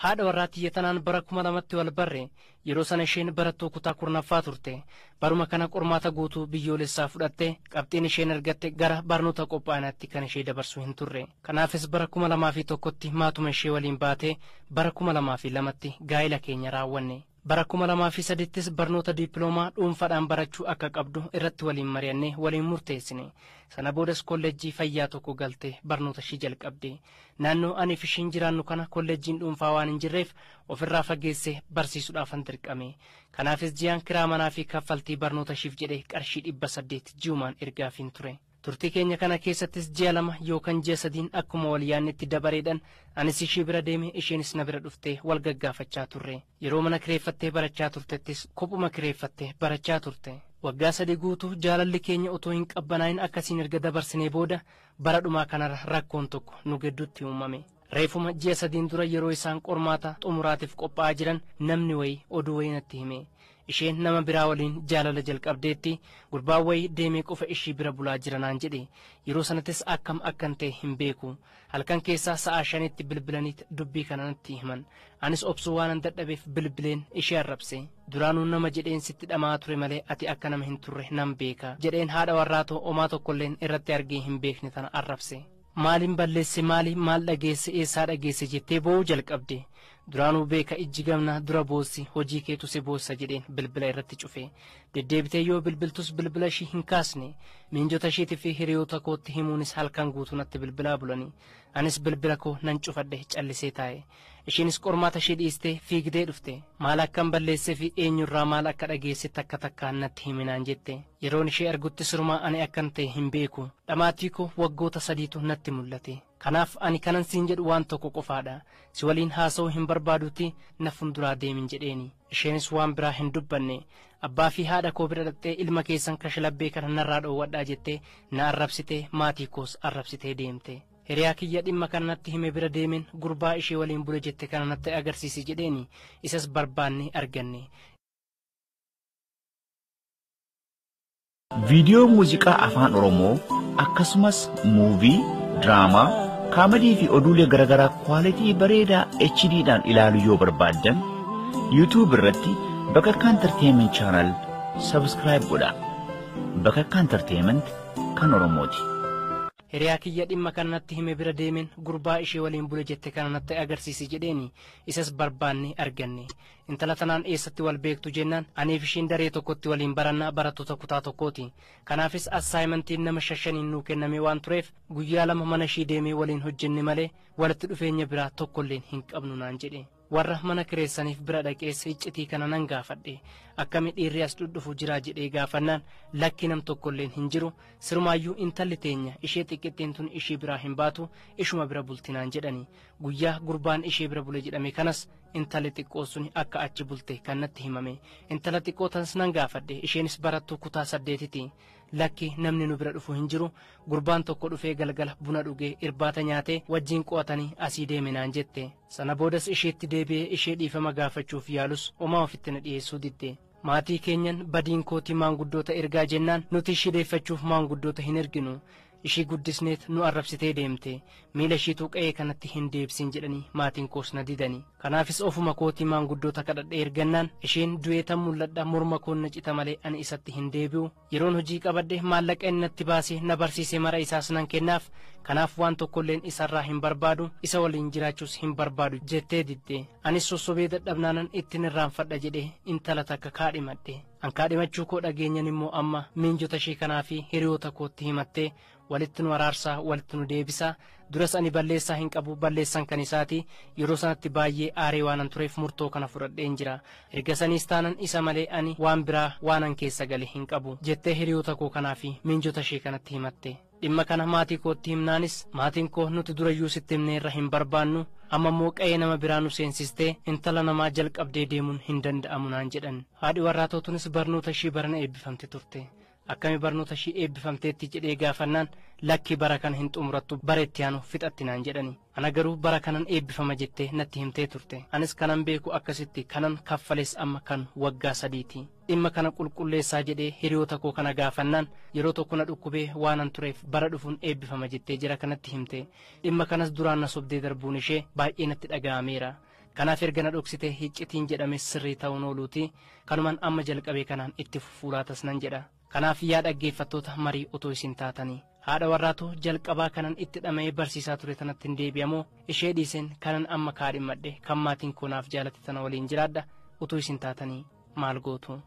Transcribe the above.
Haadha warraa tiyya tanaan bara 2000tti wal barre. Yeroo sana isheen barattuu kutaa 10ffaa turte. Baruma kana qormaata guutuu biyyoolessaa fudhatte. Qabxiin isheen argatte gara barnoota qophaa'inaatti kan ishee dabarsu hin turre. Kanaafis bara 2001tti maatuma ishee waliin baatee bara 2002tti gaa'ila keenya raawwanne. Bara 2003ttis barnoota diippiloomaa dhuunfaadhaan barachuu akka qabdu irratti waliin mari'annee waliin murteessine. Sana boodas kolleejjii fayyaa tokko galtee barnoota ishii jalqabde. Naannoo aniif ishiin jiraannu kana kolleejjiin dhuunfaa waan hin jirreef ofirraa fageessee barsiisuudhaafan dirqame. Kanaafis ji'aan kiraa manaa fi kaffaltii barnoota ishiif jedhee qarshii 800 ji'umaan ergaafiin ture. Turtii keenya kana keessattis ji'a 2 yookaan ji'a 3 akkuma wal yaannetti dabareedhaan anis ishii bira deeme isheenis na bira dhuftee wal gaggaafachaa turre. Yeroo mana kireeffattee barachaa turtettis kophuma kireeffattee barachaa turte. Waggaa 3 guutuu jaalalli keenya otoo hin qabbanaa'in akkasiin erga dabarsinee booda bara dhumaa kanarra rakkoon tokko nu gidduutti uumame. Reefuma ji'a 3 dura yeroo isaan qormaata xumuraatiif qophaa'aa jiran namni wayii oduu wayii natti hime. Isheen nama biraa waliin jaalala jalqabdeetti gurbaan wayii deemee qofa ishii bira bulaa jira naan jedhe. Yeroo sanattis akkam akkan ta'e hin beeku. Halkan keessaa sa'a 5tti bilbilaniit dubbii kana natti himan. Anis obsuu waanan dadhabeef bilbileen ishee arrabse. Duraanuu nama jedheen sitti dhamaa ture malee ati akka nama hin turre nan beeka jedheen haadha warraatoo omaa tokkolleen irratti argee hin beekne tana arrabse. Maaliin balleesse maali maal dhageesse eessaa dhageesse jettee boo'uu jalqabde. Duraanuu beeka ijji gamnaa dura boossi hojii keetu si boossa jedheen bilbila irratti cufe. Deddeebitee yoo bilbiltus bilbila ishii hin kaasne. Miinjota isheetii fi hiriyoota kootti himuunis halkan guutuu natti bilbilaa bulani. Anis bilbila koo nan cufadhe callisee taa'e. Isheenis qormaata ishee dhiistee fiigdee dhufte. Maal akkan balleessee fi eenyurraa maal akka dhageesse takka takkaan natti himinaan jette. Yeroon ishee argutti sirumaa ani akkan ta'e hin beeku. Dhamaatii koo waggoota 3tu natti mul'ate. Kanaaf ani kanan siin jedhu waan tokko qofaadha. Si waliin haasa'uu hin barbaaduuti na fuulduraa deemin jedheeni. Isheenis waan biraa hin dubbanne. Abbaa fi haadha koo bira dhaqxee ilma keessan kashlabbee kana narraa dhoowwadhaa jettee na arrabsitee maatii koos arrabsitee deemte. Hiriyaa kiyya dhimma kana natti hime bira deemeen gurbaa ishee waliin bule jette kana natti agarsiisi jedheeni. Isas barbaanne arganne. Viidiyoo muuziqaa afaan Oromoo akkasumas muuvii, diraamaa, kaamadii fi oduulee garaagaraa kwaalitii bareedaa HDdhaan ilaaluu yoo barbaaddan YouTube irratti Bakakkaa Entertainment Channel subscribe godhaa. Bakakkaa Entertainment kan Oromooti. Hiriyaa kiyya dhimma kana natti hime bira deemeen gurbaa ishee waliin bule jette kana natti agarsiisi jedheeni. Isas barbaanne arganne. Intala tanaan eessatti wal beektu jennaan aniif ishiin daree tokkotti waliin barannaa barattoota kutaa tokkooti. Kanaafis assaayimentiin nama 5 nuu kenname waan tureef guyyaa 2 mana ishii deemee waliin hojjenne malee walitti dhufeenya biraa tokkolleen hin qabnu naan jedhe. Warra mana kireessaniif bira dhaqees iccitii kana nan gaafadhe. Akkami dhiirri as dhudhufu jira jedhee gaafannaan lakki nam tokkolleen hin jiru. Sirumaayyuu intalli teenya ishee xiqqittiin tun ishee biraa hin baatu ishuma bira bulti naan jedhani. Guyyaa gurbaan ishee bira bule jedhame kanas intalli xiqqoo sun akka achi bulte kan natti himame. Intala xiqqoo tanas nan gaafadhe. Isheenis barattuu kutaa 8ti. Lakki namni nu bira dhufu hin jiru. Gurbaan tokko dhufee galgala buna dhugee irbaata nyaatee wajjin qo'atanii asii deeme naan jette. Sana boodas isheetti deebi'ee ishee dhiifama gaafachuuf yaalus homaa ofitti na dhiyeessuu didde. Maatii keenyan badiin kootii maanguddoota ergaa jennaan nuti ishee deeffachuuf maanguddoota hin erginu. Ishii guddisneet nu arrabsitee deemte. Miila ishiitu qe'ee kanatti hin deebisiin jedhanii maatiin koos na didani. Kanaafis ofuma kootii maanguddoota kadhadhee ergannaan isheen du'ee tan mul'adha morma koon na cita malee ani isatti hin deebi'u. Yeroon hojii qabadhe maallaqa inni natti baasee na barsiise mara isaas nan kennaaf. Kanaaf waan tokkolleen isarraa hin barbaadu isa waliin jiraachuus hin barbaadu jettee didde. Anis sossobee dadhabnaanan ittiin irraanfadha jedhee intala takka kaadhimadhe. An kaadhimachuu koo dhageenyan immoo amma miinjota ishee kanaa fi hiriyoota kootti himattee walitti nu araarsaa walitti nu deebisaa. Duras ani balleessaa hin qabu balleessan kan isaati. Yeroo sanatti baay'ee aaree waanan tureef murtoo kana fudhadheen jira. Erga saniis taanan isa malee ani waan biraa waanan keessa gale hin qabu jettee hiriyoota koo kanaa fi miinjota ishee kanatti himatte. Dhimma kana maatii kootti himnaanis maatiin koo nuti durayyuu sitti himneerra hin barbaannu. Amma immoo qe'ee nama biraa nu seensistee intala namaa jalqabdee deemuun hin danda'amu naan jedhan. Haadhi warraa tootunis barnoota ishii barana eebbifamte turte. Akkami barnoota ishii eebbifamteetti jedhee gaafannaan lakki bara kana hin xumurattu bara itti aanu fixatti naan jedhani. Ana garuu bara kanan eebbifama jettee natti himtee turte. Anis kanan beeku akkasitti kanan kaffales amma kan waggaa 3ti. Dhimma kana qulqulleessaa jedhee hiriyoota koo kana gaafannaan yeroo tokko na dhukkubee waanan tureef bara dhufuun eebbifama jettee jira kanatti himte. Dhimma kanas duraan na sobdee darbuun ishee baay'ee natti dhaga'ameera. Kanaaf erga na dhoksite hiccitiin jedhame sirrii ta'uun ooluuti. Kanumaan amma jalqabee kanaan itti fufuu laatas nan jedha. Kanaaf yaa dhaggeeffattoota marii otoo isin taatanii. Haadha warraatu jalqabaa kanan itti dhama'ee barsiisaa ture tanatti hin deebi'amoo ishee dhiiseen kanan amma kaadhimmadhe kan maatiin koo naaf jaalate tana waliin jiraadha utuu isin taatanii maal gootu.